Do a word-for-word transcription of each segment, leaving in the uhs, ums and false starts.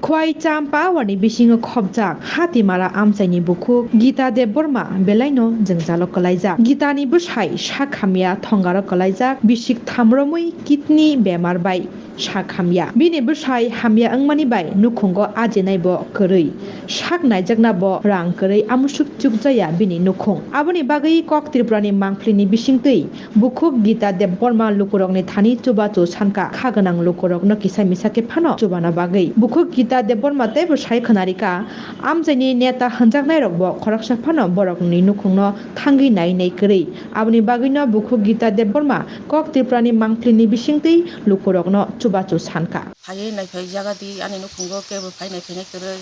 Khwai Champa warni bisingo khopjak Hatimara amchaini bukhuk Gita Debbarma belaino jwngjalo kwlaijak. Gitani bwsai sak hamya thongaro kwlaijak, bisik thamromwi kidney bemar bai sak hamya. Bini bwsai hamya wngmani bai nukhungo ajinaibo kwrwi. Sak naijaknabo rang kwrwi amusuk chukjaya bini nukhung. Aboni bagwi Kok Tripurani mangphlini bisingtwi bukhuk Gita Debbarma lukurokni thani chubachu sankha, kha gwnang lukurokno kisa misa khe phano chubana bagwi. Bukhuk Gita Debbarma teibo sai khwnarikha, amchaini neta hwnjaknairokbo khoroksa phano borokni nukhungno thangwi nai nai kwrwi. Aboni bagwino bukhuk Gita Debbarma Kok Tripurani mangphlini bisingtwi lukurokno chubachu sankha. Phaiwi naiphai jaga di, ani nukhungo kebo phai naiphainai kwrwi,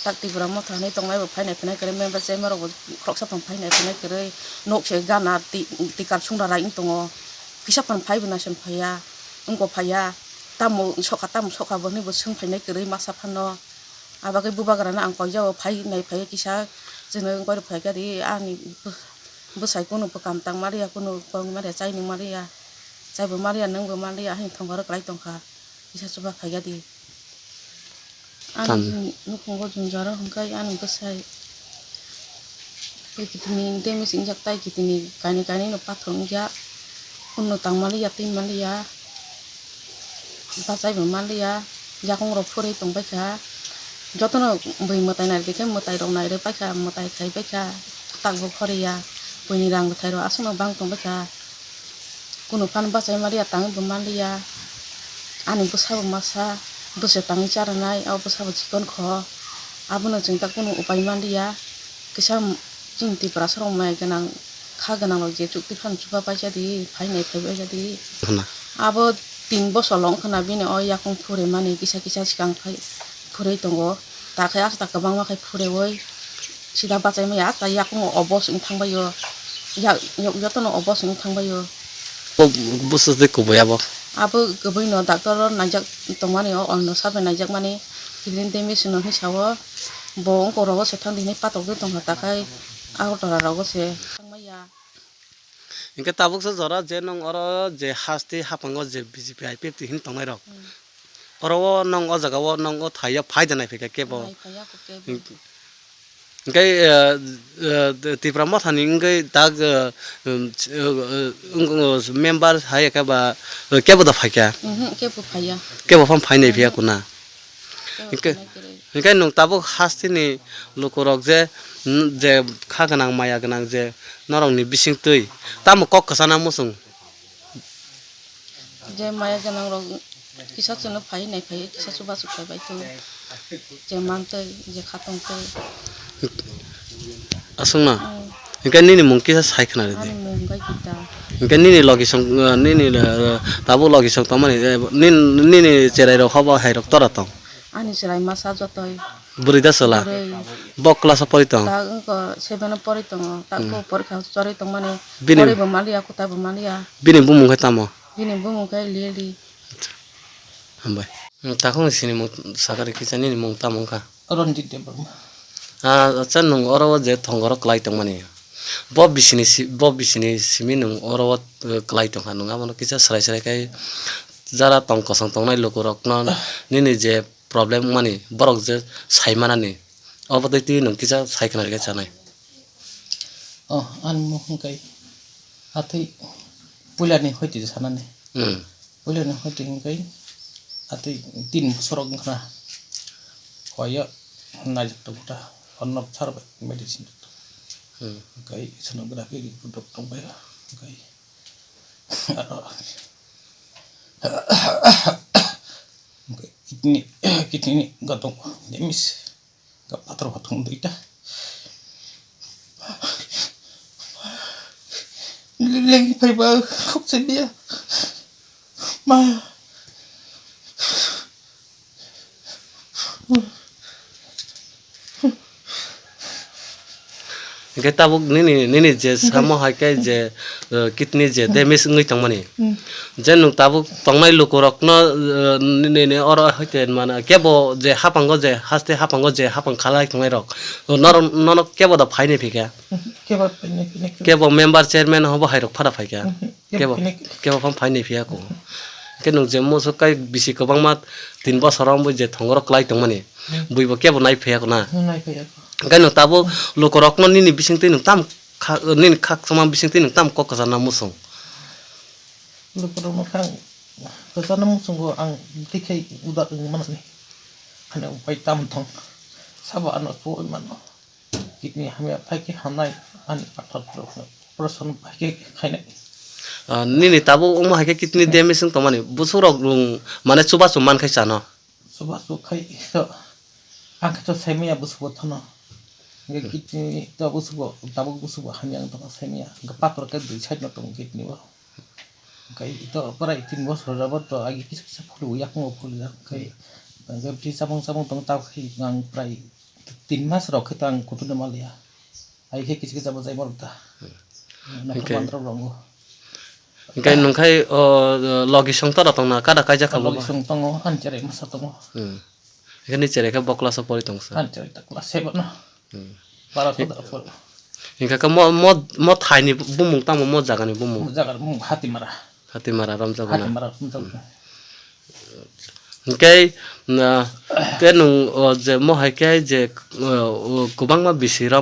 tak Tipra Motha hinwi tongnaibo phai naiphainai kwrwi, member chairman rokbo khoroksa phano phai naiphainai kwrwi, nok se gana ti-, tikar sungra rai wng tongo, kisa phano phaibo naisong phaiya, wngbo phaiya, tamo sokha tamo sokha bo hinwi bo swng phainai kwrwi masa phano. Abagwi bubagrano ang koijao phai naiphai kisa, chwngno wngwi rw phaikha di, ani bw-, bwsai kunu bwkam tang maliya, kunu kong maliya, chai nung maliya, chaibo maliya, nwngbo maliya, haino thongoro kwlai tongkha. Kisa chuba phaikha di. Ani Tam- nukhungo jwngjaro hwnkhe ani bwsai tei kitini damage wngjak, tei kitini kainwi kainwino pathor wngjak, hwnno tang maliya, twi maliya, bachaibo maliya, yakungrok phurwi tongbaikha. Jotono bui mwtai nairwkhe mwtairok nairwkbaikha, mwtai khaibaikha, takbo khoriya, buini rang bwthairok aswkno bang tongbaikha. Kunu phano bachai maliya, tangwi bo maliya. Ani bwsabo masa, bwsai tangwi charanai, o bwsabo chikon kho. Abono chwng ta kunu upai maliya. Kisa chini Tiprasa rok mai gwnang, kha gwnang rok je chukti phano chuba paisa di, phainai phai paisa di. Hwnna. Abo tin bosor lo wngkha na bini o yakung phurwi mani kisa kisa swkang phai phurwi tongo. Ta khe asta kwbangma khe phurwi sida bachai maya, asta yakungo obo swng thangbai o. Ya-, yok jotono obo swng thangbai o. Bo bwswk tei kubui abo? Abo kubui no doctor o naijak tongmani o, ono sabai naijakmani kidney damage no hinwi sao. Bo wngkok rogo se thang di hinwi patok de tongkha, ta khai Agartala rogo se thangmaya. Hinkhe tabuksa jora je nwng oro je haste haphango je B J P I P F T hinwi tongnai rok. Hmm. Oro o nwng o jaga o nwng o thai ya phai da nai phai kha kebo. Nai phai ya kho kebo. Hink-, hinkhe, eh, eh, Tipra Mothani wngwi tak, eh, um, eh, eh, wng-, wng-, member hai khe ba, eh, kebo da phai kha. Mhm, kebo phai ya. Kebo phano phai nai phai ya. Mhm. Kuna. Kebo Hinkhe, phai nai kwrwi. Hinkhe nwng tabuk hasteni lukurok je, mm, je kha gwnang maya gwnang je norokni bisingtwi tamo kok kwchana muchung? Je maya gwnang rok kisa chwngno phai nai phai kisa chubachu khlai bai tong, je mantwi je khatongtwi. Aswkno? Mm. Hinkhe nini mung kisa sai khna ridi. Ani mung khe Gita. Hinkhe nini logi song, uh, nini, uh, tabuk logi song tongmani, eh, nin-, nini cherai rok hobo hai rok tora tong? Ani cherai masa jotoi. Bwrwi da chwla? Bwrwi. Bo class o pori tong? Ta wngkha seven o pori tongo. Ta Hmm. Ko porikha chorwi tongmani. Bini Poribo maliya, kotabo maliya. Bini bumung khe tamo? Bini bumung khe Lily. Hambai. Hmm, takhukni sinimung sakha rw kisa nini mung tamo wngkha? Ranjit Debbarma. Ah, acha nwng oro o je thongoro kwlai tongmani. Bo bisini si-, bo bisini simi nwng oro o, eh, kwlai tongkha, nwng abono kisa swrai swrai khai jara tong kosong tongnai lukurokno nini je problem wngmani, borok je sai manani, obo twi twi nwng kisa sai khna rwkhe chanai. Oh, ani mung hwnkhe atwi puilani hoite sanani. Hmm. Puilani hoite hwnkhe atwi tin bosorok wngkhana. Hoyo naijak tongo ta, horno bwsar bai medicine rok. Hmm. Hwnkhe sonography report rok tongbaio. Hwnkhe aro hwnkhe kidney, kidney ni gotong damage. Pathor pathung duita. Leng phaiba khoksa dia. Ma. Hingke tabuk nini, nini je samo hai khe je, eh, kidney je damage wngwi tongmani. Hmm. Je nwng tabuk tongnai lukurokno, eh, nini oro hai khe mano, kebo je haphango je haste haphango je haphang khalai tongnai rok, norok, nono kebo da phaini phikha? Kebo phaini phikha. Kebo member chairman hobo hai rok phada phaikha? Mhm. Kebo, kebo phano phaini phikha ko. Hwnkhe nwng je musu kai bisi kwbangma tin bosor wng bui je thongoro klai tongmani, hmm, bui bo kebo nai phaiya khna. Hmm, nai phaiya kho. Hwnkhe nwng tabuk lukurokno nini bisingtwi nwng tam kha, nini khakchangma bisingtwi nwng tam kok kwchangna muchung? Lukurokno kha kwchangna muchungo ang tei khai udak wng manani. Ani upai tam thong. Sabo ano chuwi mano. Kidney hamya phai khe hamnai, ani pathor rok operation phai khe khainai. Ah, nini tabuk wngma hai khe kidney damage wng tongmani, bwswk rok rung mane chubachu man khai chano. Chubachu khai to, ang khe to saimanya bwswk bo thano. Hwnkhe, hmm, kidney to bwswk bo, tabuk bwswk bo hamya wng tongkha saimanya. Hwnkhe pathor khe dui side no tongo kidney o. Hwnkhe ito prai tin bosor jabot to agi kisa kisa phuru yakung o phuru jak khai. Hwnkhe bisi chamung chamung tong ta khai ang prai tin mas rok khe to ang kutung de maliya. Ai khe kisa kisa bo jai mano ta. Hmm. Naphar hwnkhe bandra rongo. Hwnkhe nwng khai o logi song tara tongna kada kaijak kha bo? Logi song tongo, ani cherai masa tongo. Hmm. Hwnkhe ni cherai khe bo class o pori tong sa? Ani cherai ta class seven no. Hmm. Bara ko da pori. Hwnkhe khe mo, mo, mo thai ni bumung tamo, mo jaga ni bumung? Mo jaga ni bumung Hatimara. Hatimara ramjak na? Hatimara ramjak na. Hwnkhe, na, te nwng, o, je mo hai khe je, o, o, kwbangma bisi ram